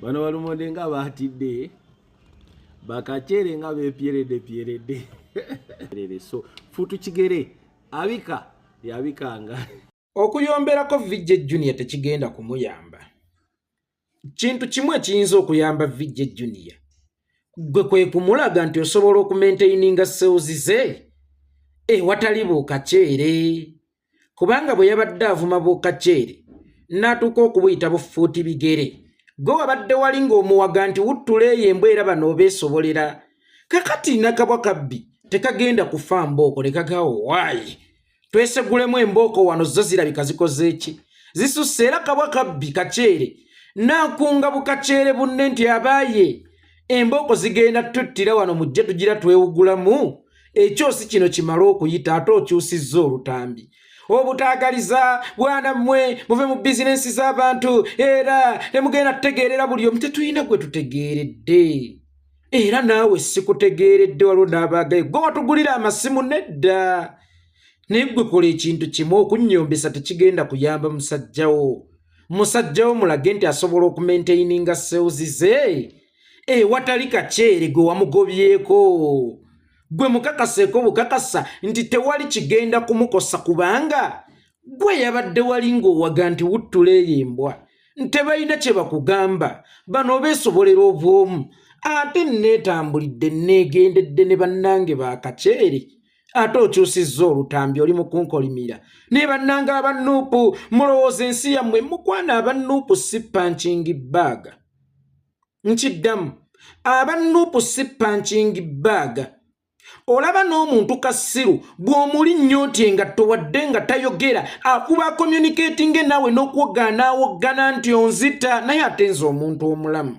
Bano balumonde nga baatidde bakaceere nga bepyeredde pyeredde. So futu kigere abika yabikanga. Okuyomberako VJ Junior tekigenda kumuyamba. Kintu kimu ekiyinza okuyamba VJ Junior gwe kwe kumulaga nti osobola okumaintaininga sales ze ewatali buukaceere, kubanga bwe yabadde avuma buukaceere n'atuuka okubuyita bufuuti bigere, gwe wabadde wali ng'omuwaga nti wuttula eyo embwa era bano obeesobolera. Kakati nakabwa kabbi tekagenda kufa mbooko ne kagawo waayi twesegulemu embooko wano zo zirabika zikoze ki zisusse. Era kabwa kabbi kaceere n'akunga bukaceere bunne nti abaaye embooko zigenda tuttira wano, mujje tugira twewugulamu ekyosi kino kimale okuyita. Ate okyusizza olutambi obutaagaliza bwana mmwe muve mu bizinensi z'abantu era temugenda tutegeerera buli omu. Tetulina gwe tutegeeredde era naawe sikutegeeredde. Waliwo n'abaagayo gwe watugulira amasimu nedda, naye gwe kola ekintu kimu, okunnyombesa tekigenda kuyamba musajjawo. Musajjawo mulage nti asobola okumaintaininga sales ze ewatali kaceere gwe wamugobyeko. Gwe mukakaseeko bukakasa nti tewali kigenda kumukosa, kubanga gwe yabadde wali ng'owaga nti wuttula eyo embwa, ntebalina kye bakugamba, bano beesobolera obwomu. Ate neetambulidde neegendedde ne bannange bakaceere, ate okyusizza olutambi oli mu kunkolimira ne bannange aba NUP. Mulowooza ensi yammwe mukwana. Aba NUP si punching bag. Nkiddamu, aba NUP si punching bag. Olaba n'omuntu kasiru bw'omuli nnyo nti engatto wadde nga tayogera akuba communicating naawe n'okwogaana awoggana nti onzita, naye ate nze omuntu omulamu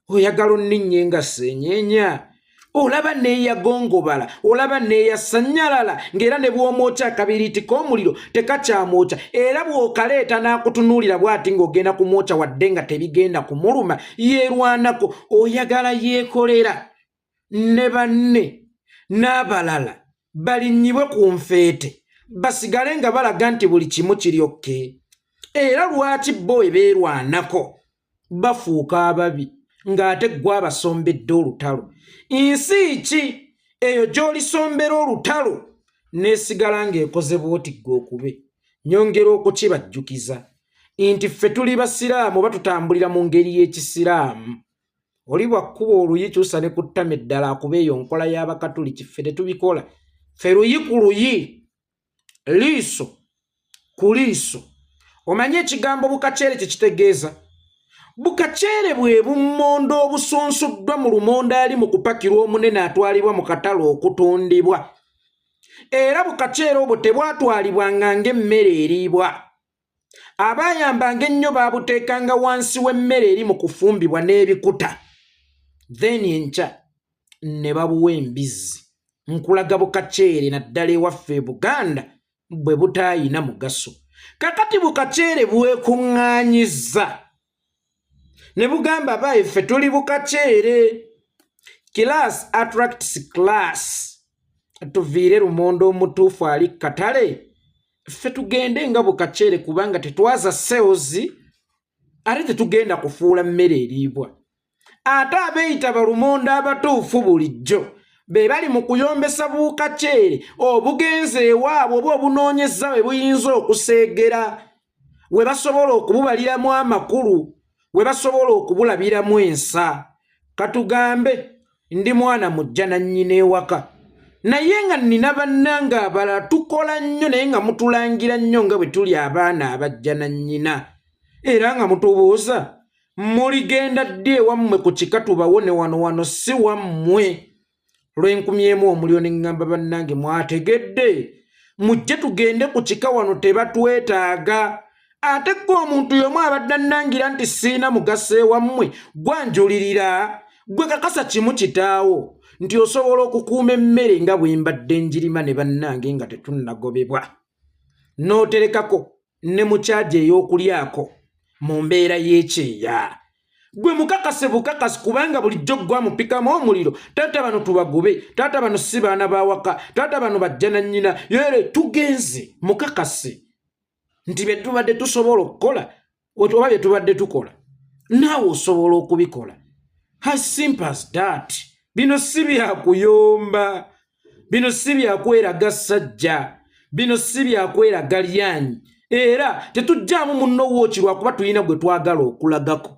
oyagala onninnye nga seenyeenya. Olaba neeyagongobala, olaba neeyasanyalala, ng'era ne bw'omwokya akabiriiti k'omuliro tekakyamwokya, era bw'okaleeta n'akutunuulira bw'ati ng'ogenda kumwokya wadde nga tebigenda kumuluma, yeerwanako. Oyagala yeekolera ne banne n'abalala balinnyibwe ku nfeete basigale nga balaga nti buli kimu kiri okay. Era lwaki bo we beerwanako bafuuka ababi ng'ate ggwe abasombedde olutalo? Nsi ki eyo gy'olisombera olutalo n'esigala ng'ekoze bw'oti ggwe okube? Nyongera okukibajjukiza nti ffe tuli basiraamu oba tutambulira mu ngeri y'ekisiraamu. Oli bwakkuba oluyi kyusa ne ku ttama eddala akuba, eyo nkola y'Abakatuliki, ffe tetubikola. Ffe luyi ku luyi, liiso ku liiso. Omanye ekigambo bukaceere kye kitegeeza? Bukaceere bwe bummondo obusunsuddwa mu lumonde ali mu kupakirwa omunene atwalibwa mu katale okutundibwa. Era bukaceere obwo tebwatwalibwanga ng'emmere eriibwa. Abaayambanga ennyo baabuteekanga wansi w'emmere eri mu kufumbibwa n'ebikuta, then enkya ne babuwa embizzi. Nkulaga bukaceere naddala ewaffe e Buganda bwe butaayina mugaso. Kakati bukaceere bwekuŋŋaanyizza ne bugamba baayi ffe tuli bukaceere. Class attracts class. Tuviire lumonde omutuufu ali katale, ffe tugende nga bukaceere, kubanga tetwaza sales ate tetugenda kufuula mmere eriibwa. Ate abeeyita balumonde abatuufu bulijjo be bali mu kuyombesa buukaceere obugenze ewaabwe oba obunoonyeza we buyinza okuseegera, we basobola okububaliramu amakulu, we basobola okubulabiramu ensa. Katugambe ndi mwana mujja na nnyina ewaka, naye nga nnina bannange abalala tukola nnyo, naye nga mutulangira nnyo nga bwe tuli abaana abajja na nnyina, era nga mutubuuza muligenda ddi ewammwe ku kika tubawone wano wano si wammwe. Lwenkumyemu omuliro ne ŋŋamba bannange mwategedde, mujje tugende ku kika, wano tebatwetaaga. Ate gwe omuntu y'omu abadde annangira nti siina mugaso ewammwe, gwanjulirira gwe kakasa kimu kitaawo nti osobola okukuuma emmere nga bwe mbadde njirima ne bannange nga tetunnagobebwa, n'oterekako ne mu kyaji ey'okulyako mu mbeera y'ekyeya. Gwe mukakase bukakasi, kubanga bulijjo gwamupikamu omuliro, taata bano tubagobe, taata bano si baana bawaka, taata bano bajja na nnyina yere tugenze. Mukakase nti bye tubadde tusobola okukola oba bye tubadde tukola. Naawe osobola okubikola. As simple as that. Bino si byakuyomba, bino si byakweraga ssajja, bino si byakweraga lyanyi, era tetujjaamu munno wooki lwakuba tulina gwe twagala okulagako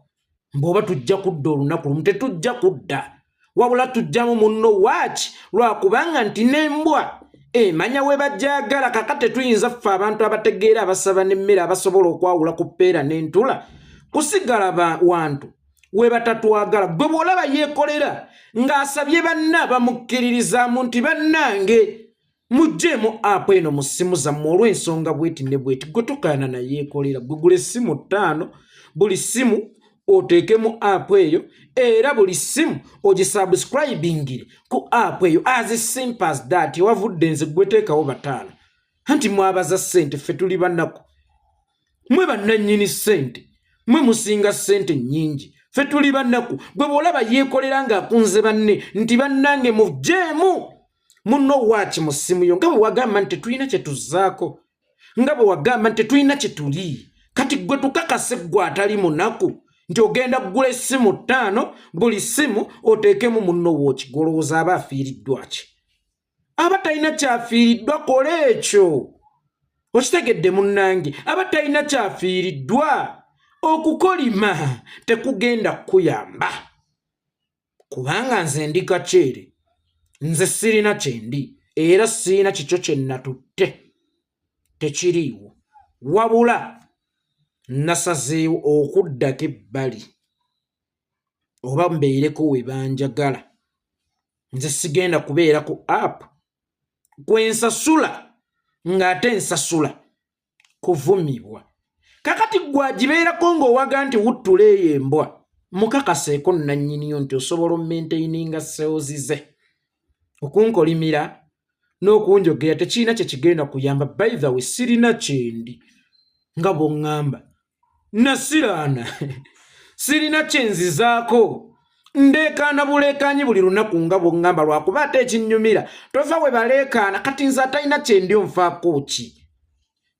mbw'oba tujja kudda olunaku lumu. Tetujja kudda, wabula tujjamu munno waaki lwakubanga nti n'embwa emanya we bajagala. Kaka tetuyinza ffe abantu abategeera, abasaba n'emmere, abasobola okwawula ku ppeera n'entula, kusigala wantu we batatwagala. Gwe bw'olaba yeekolera ng'asabye banna bamukkiririzaamu nti bannange muggyemu app eno mu ssimu zammwe olw'ensonga bweti ne bweti, gwe tokaana na yeekolera. Gwe gula essimu 5, buli ssimu oteekemu app eyo, era buli ssimu ogisubscribingire ku app eyo. As simple as that. Wavudde nze gweteekawo 5, anti mwabaza ssente, ffe tuli bannaku. Mwe bannannyini ssente, mwe musinga ssente nnyingi, ffe tuli bannaku. Gwe bw'olaba yeekolera ng'akunze banne nti bannange mugjeemu munno waaki mu ssimu yo, nga bwe wagamba nti tetulina kye tuzzaako, nga bwe wagamba nti tetulina kye tuli, kati gwe tukakase ggwe atali munaku nti ogenda kugula essimu 5, buli ssimu oteekemu munno wooki, golowooza aba afiiriddwa ki? Aba talina kyafiiriddwa. Kola ekyo, okitegedde munnange? Aba talina kyafiiriddwa. Okukolima tekugenda kukuyamba, kubanga nze ndi kakyere, nze sirina kyendi, era sirina kikyo kye natutte, tekiriiwo. Wabula nasazeewo okuddako ebbali oba mbeereko we banjagala. Nze sigenda kubeera ku app kwe nsasula ng'ate nsasula kuvumibwa. Kakati gwagibeerako ng'owaga nti wuttula eyo embwa, mukakaseeko nnannyiniyo nti osobola omaintaininga sales ze. Okunkolimira n'okunjogera tekirina kye kigenda kuyamba. By the way, sirina kyendi nga bw'oŋŋamba nasiraana, sirina kyenzizaako, ndeekaana buleekaanyi buli lunaku nga bw'oŋŋamba, lwakuba ate ekinnyumira tova we baleekaana. Kati nze atalina kyendi onfaako ki?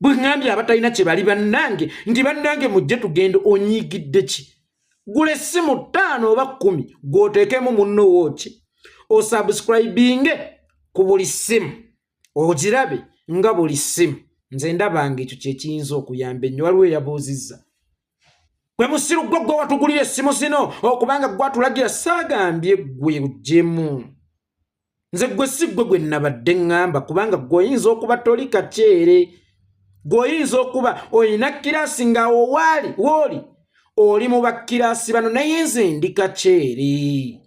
Bwe ŋŋambye abatalina kye bali bannange nti bannange mujje tugende, onyiigidde ki? Gula essimu 5 oba 10, gw'oteekemu munno wooki, osubscribinge ku buli ssimu, ogirabe nga buli ssimu. Nze ndabanga ekyo kyekiyinza okuyamba ennyo. Waliwo eyabuuzizza, gwe musiru gwe, gwe watugulira essimu zino okubanga gwatulagira. Saagambye gwe uggyemu, nze gwe si gwe gwe nabadde ŋŋamba, kubanga gwe oyinza okuba toli kakyere, gwe oyinza okuba olina kiraasi ng'awo waali wooli oli mu bakkiraasi bano, naye nze ndi kakyere.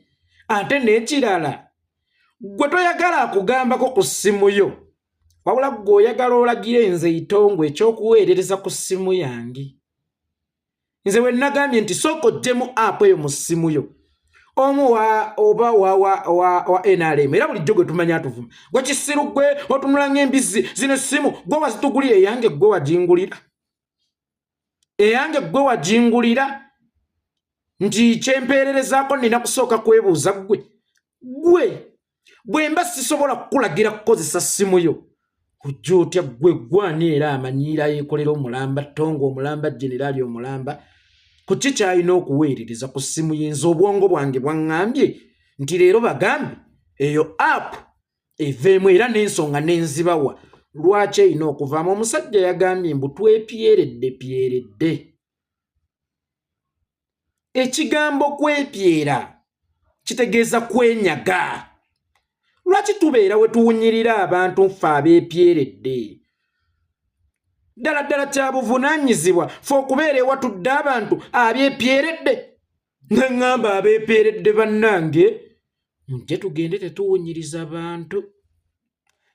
Ate n'ekirala, gwe toyagala akugambako ku ssimu yo, wabula gwe oyagala olagire nze itongwe ekyokuweerereza ku ssimu yange. Nze bwe nagambye nti sooka oggyemu app eyo mu ssimu yo, omu wa oba wa NRM, era bulijjo gwe tumanya atuvuma, gwe kisiru gwe otunula ng'embizzi, zino essimu gwe wazitugulira, eyange gwe wagingulira, eyange gwe wagingulira, nti kyempeererezaako nina kusooka kwebuuza ggwe. Gwe bwe mba sisobola kukulagira kukozesa ssimu yo, ojja otya ggwe? Gwani era amanyiira yeekolera omulamba tonga omulamba generaali omulamba ku ki kyalina okuweerereza ku ssimu ye? Nze obwongo bwange bwaŋŋambye nti leero bagambe eyo app eveemu, era n'ensonga n'enzibawa lwaki erina okuvaamu. Omusajja yagambye mbu twepyeredde pyeredde. Ekigambo kwepyera kitegeeza kwenyaga. Lwaki tubeera we tuwunyirira abantu ffe abeepyeredde? Ddala ddala kyabuvunaanyizibwa fe okubeera ewatudde abantu abyepyeredde? Nga ŋŋamba abeepeeredde bannange, mujje tugende, tetuwunyiriza bantu.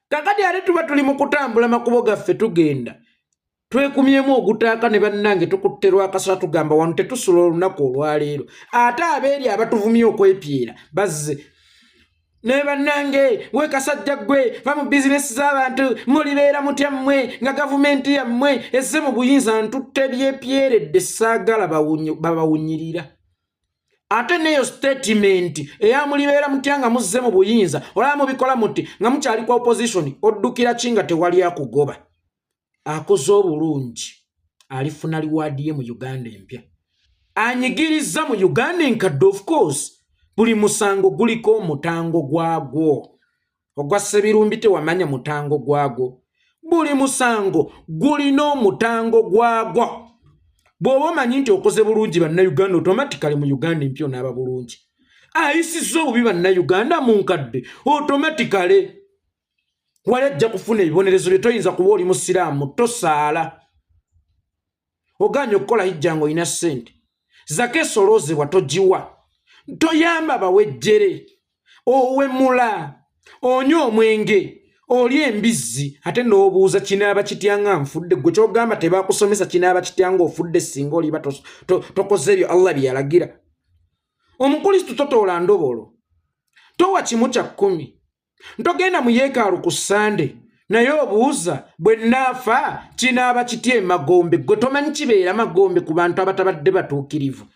Kakati ate tuba tuli mu kutambula makubo gaffe, tugenda twekumyemu ogutaaka ne bannange, tukutte lwakasula, tugamba wano tetusula olunaku olwaleero. Ate abeeri abatuvumye okwepyera bazze ne bannange, we kasajja ggwe, va mu bizinesi z'abantu, mulibeera mutya mmwe nga gavumenti yammwe ezze mu buyinza? Ntutte byepyeredde, saagala babawunyirira. Ate neyo statement eya mulibeera mutya nga muzze mu buyinza, olaba mubikola muti nga mukyali ku opposition, oddukira ki nga tewali akugoba? Akoze obulungi alifuna reward ye mu Uganda empya. Anyigirizza mu Uganda enkadde. Of course, buli musango guliko omutango gwagwo. Ogwa Ssebirumbi tewamanya mutango gwagwo. Buli musango gulina omutango gwagwo. Bw'oba omanyi nti okoze bulungi Bannayuganda, automatically mu Uganda empya onaaba bulungi. Ayisizza obubi Bannayuganda mu nkadde, automatically wali ajja kufuna ebibonerezo bye. Toyinza kuba oli musiraamu, tosaala, oganye okukola hijja nga olina ssente, zaka esoloozebwa togiwa, toyamba bawejjere, owemula, onywa omwenge, oli embizzi, ate n'obuuza kinaaba kitya nga nfudde. Gwe kyogamba tebakusomesa kinaaba kitya nga ofudde singa oliba tokoze ebyo Allah bye yalagira. Omukristu totoola ndobolo, towa 1/10, ntogenda mu yeekaalu ku Sande, naye obuuza bwe naafa kinaaba kitya emagombe. Gwe tomanyi kibeera magombe ku bantu abatabadde batuukirivu.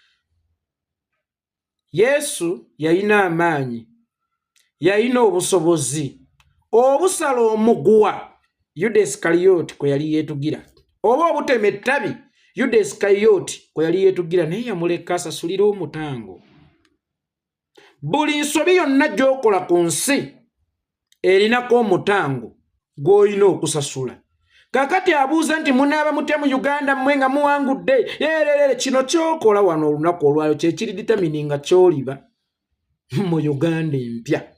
Yesu yalina amaanyi, yalina obusobozi obusala omuguwa Yuda Isikaliyoti kwe yali yeetugira, oba obutema ettabi Yuda Isikaliyoti kwe yali yeetugira, naye yamuleka asasulire omutango. Buli nsobi yonna gy'okola ku nsi erinako omutango gw'olina okusasula. Kakati abuuza nti munaaba mutya mu Uganda mmwe nga muwangudde? Yererere, kino kyokola wano olunaku olwayo kyekiri determininga kyoliba mu Uganda empya.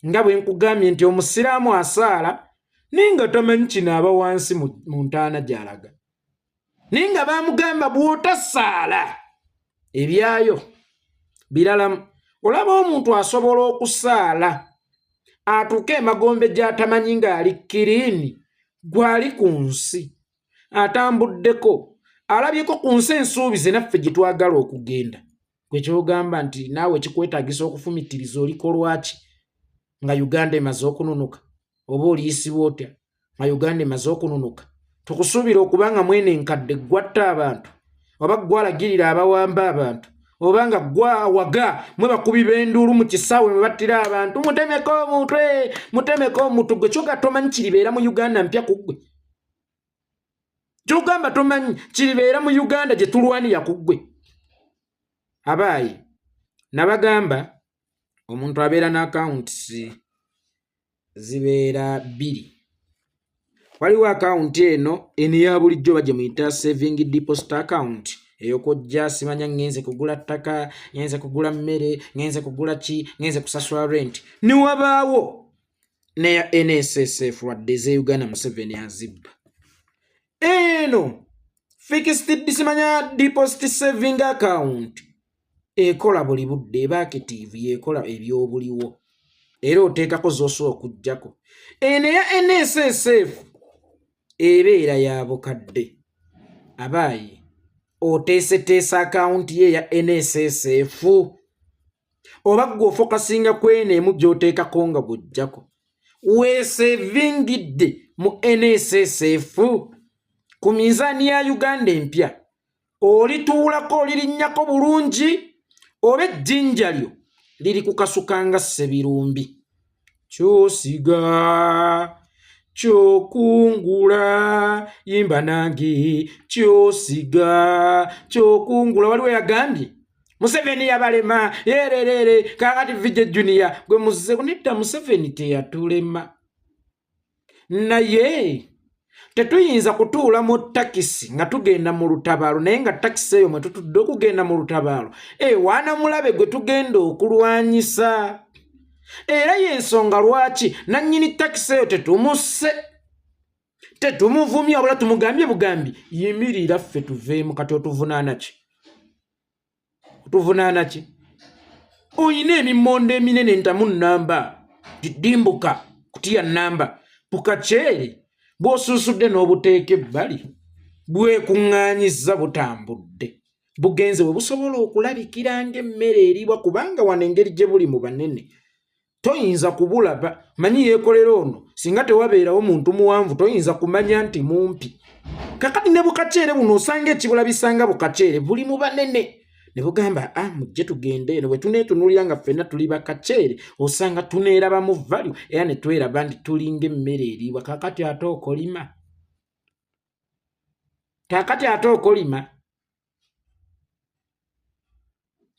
Nga bwe nkugambye nti omusiraamu asaala naye nga tamanyi kinaaba wansi mu ntaana gy'alaga, naye nga bamugamba bw'otasaala ebyayo biralamu. Olaba omuntu asobola okusaala atuuke emagombe gy'atamanyi ng'ali clean, gw'ali ku nsi atambuddeko, alabyeko ku nsi ensuubize naffe gye twagala okugenda. Gwe kyogamba nti naawe kikwetaagisa okufumittiriza olikolwaki nga Uganda emaze okununuka, oba oliyisibwa otya nga Uganda emaze okununuka? Tukusuubira okuba nga mwene enkadde gwatta abantu, oba gwalagirira abawamba abantu, oba nga gwawaga mwe bakubi b'enduulu mu kisaawe mwe battira abantu, mutemeko omutwe, mutemeko omutwe. Gwe kyoga tomanyi kiribeera mu Uganda mpya ku ggwe. Kyogamba tomanyi kiribeera mu Uganda gye tulwanira ku ggwe. Abaayi, nabagamba omuntu abeera n'accounts zibeera bbiri. Waliwo akawunti eno eya bulijjo, oba gye muyita saving deposit account, eyokojja simanya ŋŋenze kugula ttaka, ŋŋenze kugula mmere, ŋŋenze kugula ki, ŋŋenze kusasula rent. Ne wabaawo neya NSSF, wadde ez'e Uganda Museveni azibba. Eno fixed simanya deposit saving account ekola buli budde, eba active, yekola ebyobuliwo era oteekako z'osobola okugjako. Eno eya NSSF ebeera ya bukadde. Abaayi, oteeseteesa akawunti ye eya NSSF, oba gwe ofokasinga ku eno emu gy'oteekako nga bw'ojjako? Weesevingidde mu NSSF ku minzaani ya Uganda empya, olituulako, olirinnyako bulungi, oba ejjinja lyo liri kukasuka nga Ssebirumbi? Kyosiga kyokungula, yimba nange, kyosiga kyokungula. Waliwo yagambye Museveni yabalema yererere, kakati VJ Junior gwe muze nedda. Museveni teyatulema, naye tetuyinza kutuula mu takisi nga tugenda mu lutabaalo, naye nga takisi eyo mwe tutudde okugenda mu lutabaalo ewaana mulabe gwe tugenda okulwanyisa. Era yensonga lwaki nannyini takisi eyo tetumusse, tetumuvumye, wabula tumugambye bugambi, yimirira ffe tuveemu. Kati otuvunaana ki? Otuvunaana ki? Oyina emimmondo eminene ntamu nnamba didimbuka kutiya nnamba bukaceere bw'osuusudde n'obuteeka ebbali, bwekuŋŋaanyizza, butambudde, bugenze bwe busobola okulabikira ng'emmere eribwa, kubanga wano engeri gye buli mu banene toyinza kubulaba. Manyi yeekolera ono, singa tewabeerawo muntu muwanvu toyinza kumanya nti mumpi. Kakati ne bukaceere buno osanga ekibulabisanga bukaceere buli mu banene, ne bugamba, ah, mujje tugende eno. Bwe tuneetunuulira nga ffenna tuli bakaceere, osanga tuneerabamu value era ne tweraba nti tulinga emmere eriibwa. Kakati ate okolima, kakati ate okolima.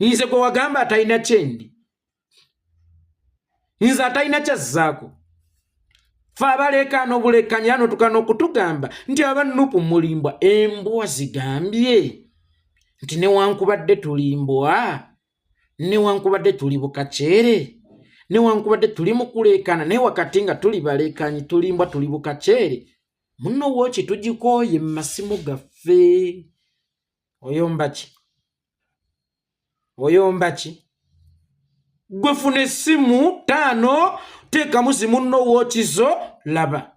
Nze gwe wagamba atalina kyendi, nze atalina kyazzaako. Fe abaleekaana obuleekanya era notuka n'okutugamba nti aba Nupu mulimbwa. Embwa zigambye nti newankubadde tulimbwa, newankubadde tuli bukaceere, newankubadde tuli mu kuleekaana, naye wakati nga tuli baleekaanyi, tulimbwa, tuli bukaceere, munno wooki tugikooye mu masimu gaffe. Oyomba ki? Oyomba ki? Gwe funa essimu 5, teekamu zi munno wookizo, laba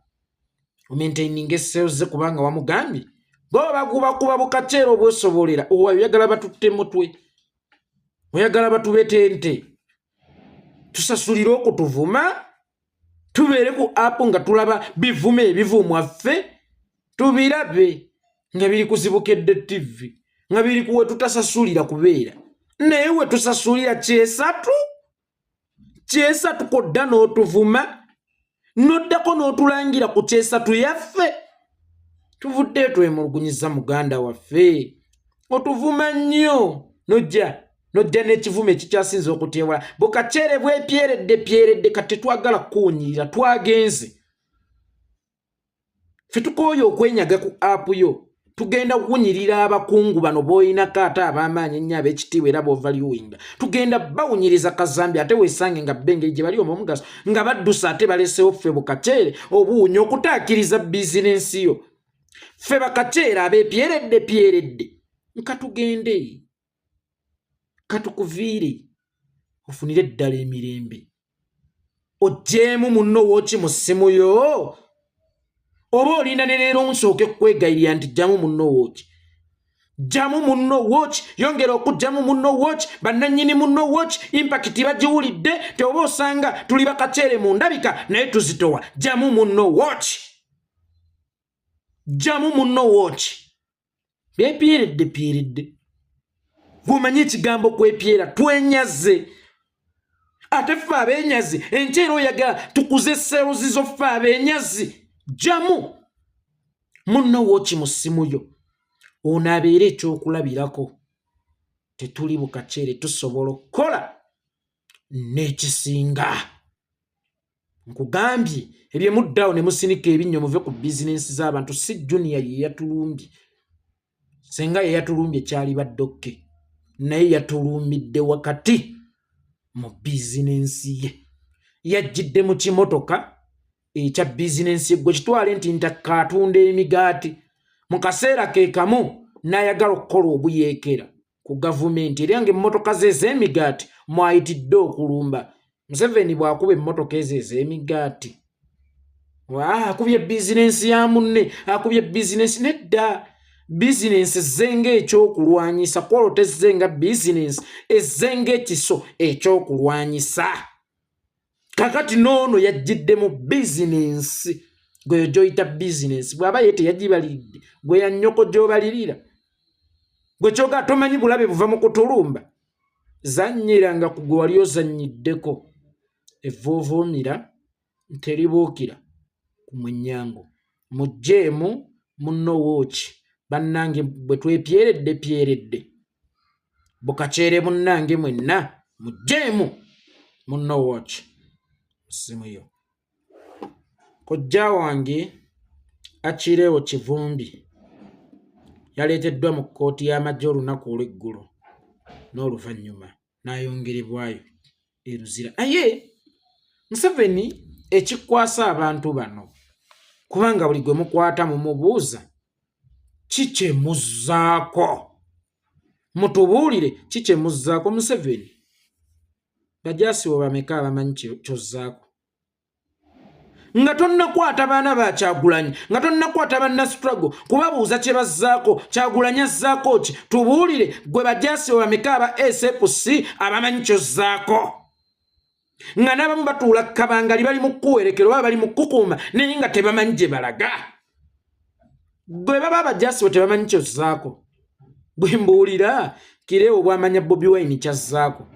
omaintaininga esseewo ze, kubanga wamugambye bo bakubakuba bukaceera obwesobolera. Owa oyagala batutte mutwe, oyagala batubetente, tusasulire okutuvuma, tubeere ku app nga tulaba bivuma ebivumwa, ffe tubirabe nga biri kuzibukedde TV, nga biri kuwe tutasasulira kubeera. Naye we tusasulira 300, 300 kodda n'otuvuma, n'oddako n'otulangira ku 300 yaffe. Tuvuddeyo twemulugunyiza muganda waffe, otuvuma nnyo, nojja n'ekivumo ekikyasinza okutyewala. Bukaceere bwepyeredde pyeredde, kati tetwagala kukuwunyirira, twagenze ffe, tukooye okwenyaga ku app yo. Tugenda kuwunyirira abakungu bano b'oyinako, ate ab'amaanyi ennyo, ab'ekitiibwa era b'ovaluinga. Tugenda bawunyiriza kazambi, ate weesange nga bba engeri gye bali omugaso nga baddusa, ate balesewo ffe bukaceere obuwunya okutaakiriza bizinensi yo. Ffe bakaceere abeepyeredde pyeredde, nka tugende, katukuviire ofunire ddala emirembe. Oggyeemu munno wooki mu ssimu yo, oba olinda ne leero nsooke kukwegayirira nti jjamu munno wooki? Jjamu munno wooki, yongera okugjamu munno wooki. Bannannyini munno wooki impact bagiwulidde, teoba osanga tuli bakaceere mu ndabika naye tuzitowa. Jjamu munno wooki, jjamu munno wooki. Byepyeredde pyeredde, gwomanyi ekigambo kwepyera, twenyaze. Ate ffe abenyazi enkyera oyagala tukuze seruzi zo. Ffe abenyazi, jjamu munno wooki mu ssimu yo, ono abeere ekyokulabirako. Tetuli bukaceere, tusobola okukola n'ekisinga. Nkugambye ebyemuddawo ne musinika ebinnyo, muve ku bizinensi z'abantu. Si Junior ye yatulumbye, senga ye yatulumbye kyali baddokke, naye yatulumbidde wakati mu bizinensi ye. Yajjidde mu kimotoka ekya bizinensi ye, gwe kitwale nti ntakka atunda emigaati, mu kaseera ke kamu n'ayagala okukola obuyeekera ku gavumenti, era nga emmotoka ze ez'emigaati mwayitidde okulumba Museveni. Bw'akuba emmotoka ezo ez'emigaati, akubye bizinensi ya munne, akubye bizinensi. Nedda, bizinensi ezzenga ekyokulwanyisa, kwolwo tezzenga bizinensi, ezzenga ekiso ekyokulwanyisa. Kakati noono yajjidde mu bizinensi gweyo gyoyita bizinensi, bw'aba ye teyagibaliridde, gwe ya nnyoko gy'obalirira, gwe kyoga tomanyi bulabe buva mu kutulumba. Zannyiranga ku gwe wali ozannyiddeko, evvuuvuumira teribuukira ku mwenyango. Mugjeemu munno wooki, bannange, bwe twepyeredde pyeredde bukaceere. Munnange mwenna, mugjeemu munno wooki ssimu yo. Kojja wange Achileo Kivumbi yaleeteddwa mu kkooti y'amagye olunaku olw'eggulo n'oluvannyuma n'ayongerebwayo e Luzira. Naye Museveni ekikwasa abantu bano, kubanga buli gwe mukwata mumubuuza kikyemuzzaako, mutubuulire kikyemuzzaako. Museveni, bajaasi bo bameka abamanyi kyozzaako nga tonnakwata baana ba Kyagulanyi, nga tonnakwata banna struggle kubabuuza kye bazzaako? Kyagulanyi azzaako ki? Tubuulire gwe, bajaasi bo bameka aba SFC abamanyi kyozzaako, nga n'abamu batuula kabangali, bali mu kuwerekero oba bali mu kukuuma, naye nga tebamanyi gye balaga? Gwe baba abajaasi bo tebamanyi kyozzaako, bwe mbuulira kireewo bwamanya Bobi Wine kyazzaako,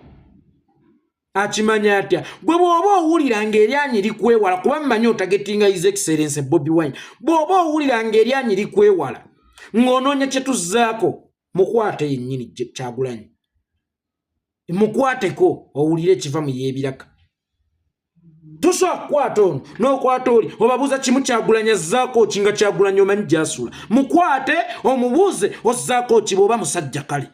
akimanya atya? Gwe bw'oba owulira ng'eryanyi likwewala, kuba mmanyi otargetinga His Excellence Bobi Wine, bw'oba owulira ng'eryanyi likwewala ng'onoonya kye tuzzaako, mukwate yennyini Kyagulanyi. Mukwateko owulire ekiva mu yeebiraka. Tosobola kukwata ono n'okwata oli, obabuuza kimu, Kyagulanyi azzaako ki? Nga Kyagulanyi omanyi gyasula. Mukwate omubuuze, ozzaako ki bw'oba musajja? Kale.